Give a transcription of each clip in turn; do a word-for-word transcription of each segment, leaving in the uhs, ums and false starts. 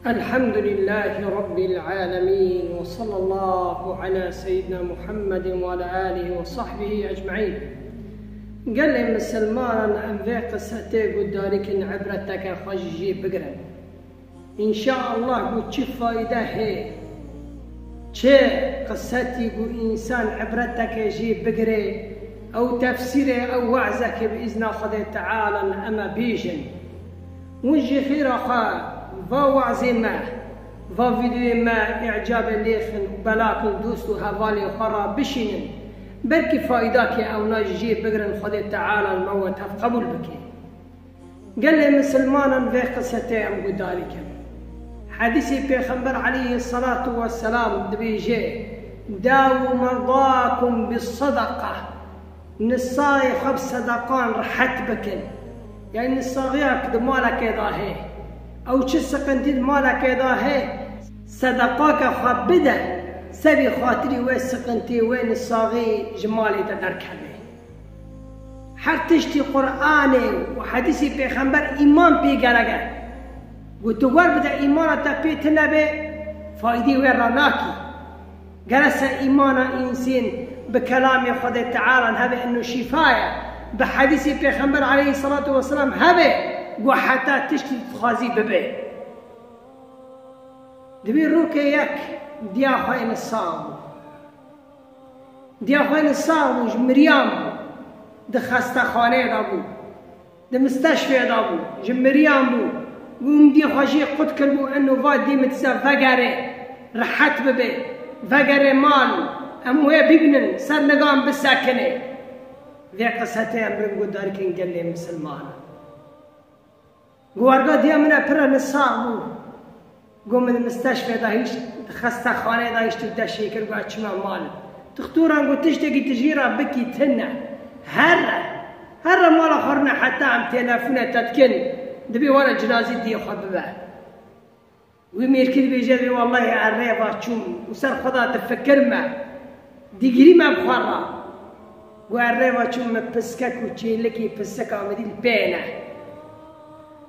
الحمد لله رب العالمين، وصلى الله على سيدنا محمد وعلى آله وصحبه أجمعين. Gelê misilmanan em vê qisetê guhdarî kin, ibreteke xwe ji jê bigirin. Înşaallah ku çi fayde hê, çi qisetî ku însan ibreteke jê bigire, ew tefsîrê, ew we'zeke bi îzna Xwedê Teala em ê bêjin. Hûn jî xêra xwe va we'zê me, va vîdeoyê me îcabê lê xin û belakin dost û hevalê xwe re bişînin. Belkî faydakê ewna jî jê bigirin, Xwedê Teala li me we tev qebûl bike. Gelê misilmanan vê qisetê em guhdarî kin. Hedîsê Pêxember aleyhisselatu vesselam dibêje, "Dawu merdakum bis sadaqa." Nisayê xwe bi sedeqan rehet bikin. Yani nisaxiya ku di malekê de hê, ew çi siqintî di malekê de hê, sedeqake xwe bide, sebî xatirî wê siqintî, wê nisaxî ji malê te derkeve. Her tiştî Qur'anê û hedîsê Pêxember îman pê gerek e. Ku tu wer bide, îmana te pê tune be, faydê wê re nakî. Gere se îmana însên bi kelamê Xwedê Teala hebe, ino şîfa ye, bi hedîsê Pêxember aleyhisselatu vesselam hebe, ku heta tiştî dixwazî bibe. Dibê rokê yek diya xwe êne sax bû. Diya xwe êne sax bû, ji miriyan bû. Di xestexaneyê de bû. Di misteşfê de bû, ji miriyan bû. Û min dî xwe jê qut kiribû, eno va dê min disa vegere, rehet bibe, vegere mal, em wê bibînin, ser nigan bisekine. Vê qisetê em birin guhdarî kin gelê misilmanan. Gu warga diya min e pir e nisax bû. Got, min di misteşfê de hişt, di xestexaneyê de hişt û deşê kir, got, ez çima mal. Dixtoran got, tiştekî tu jê re bikî tune. Here, here mala xwe rûne, heta em telefûnê te dikin, dibê were cinazî diyê xwe bibe. Wî mêrkî dibêje, dibê wellahî ez rê ve çûm û ser xwe de difikirme. Digirî me bi xwe re. Got, ez rê ve çûm, min piskek û çêlikê pisika min dî li pê ne.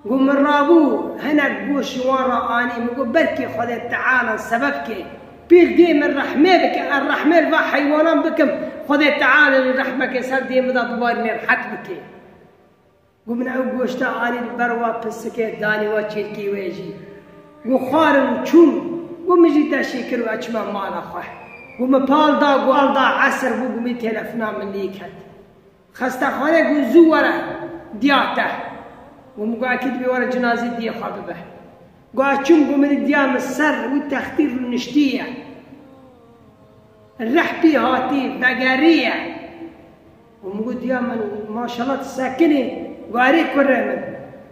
Got, min rabû, hinek goş ji wan re anî. Min got, belkî Xwedê Teala sebeb ke pêl dê min rehmê bike, ez rehmê li va heywanan bikim, Xwedê Teala jî rehmeke ser dê min de bibarîne, rehet bike. Got, min ew goşta anî li ber wa pisikê, danî wa çêlkî wê jî. Got, xwarin û çûm. Got, min jî deşê kir û ez çûme mala xwe. Got, min pal da, got, pal da esir bû, got, min telefona min lê ket. Xestexane got, zû were diya te. Got, min got, ekî dibê were cinazî diyê xwe bibe. Got, ez çûm, got, min diya min ser wî textî rûniştiye. Rih pê hatî, vegeriye. Û min got, diya min, maşallah, tu sekinî, got, erê kurê min.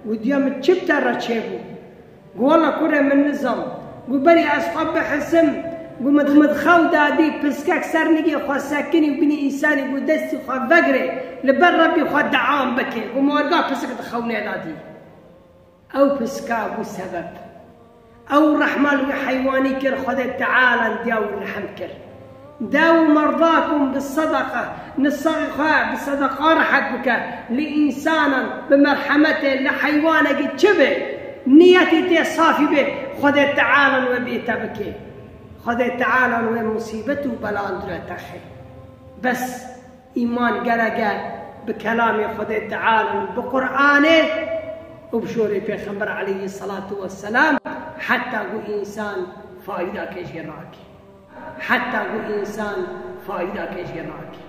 Got, diya min, çi bi te re çêbû? Got, wela kurê min, nizam. Got, berî ez xwe bihisim, got, min, min di xew de dî piskek ser nigê xwe sekinî û binî însanî, got, destî xwe vegirê, li ber Rebbî xwe dean bike. Got, min werga pisik di xewnê de dî. Ew piska bû sebeb. Ew rehma li wî heywanî kir, Xwedê Teala diya wî rehm kir. Dawu merdakum bi sedeqa, nisaxê xwe bi sedeqa rehet bike. Li însanan bi merhemetê, li heywanekî çi be, niyetê tê safî be, Xwedê Teala wê bê te bike. Xwedê Teala wê musîbet û belan dure texe. Bes Îman gerek e bi kelamê Xwedê Teala û bi Qur'anê û bi şorê Pêxember aleyhisselatu vesselam, heta ku însan faydake jê rake. Heta ku însan faydake jê rake.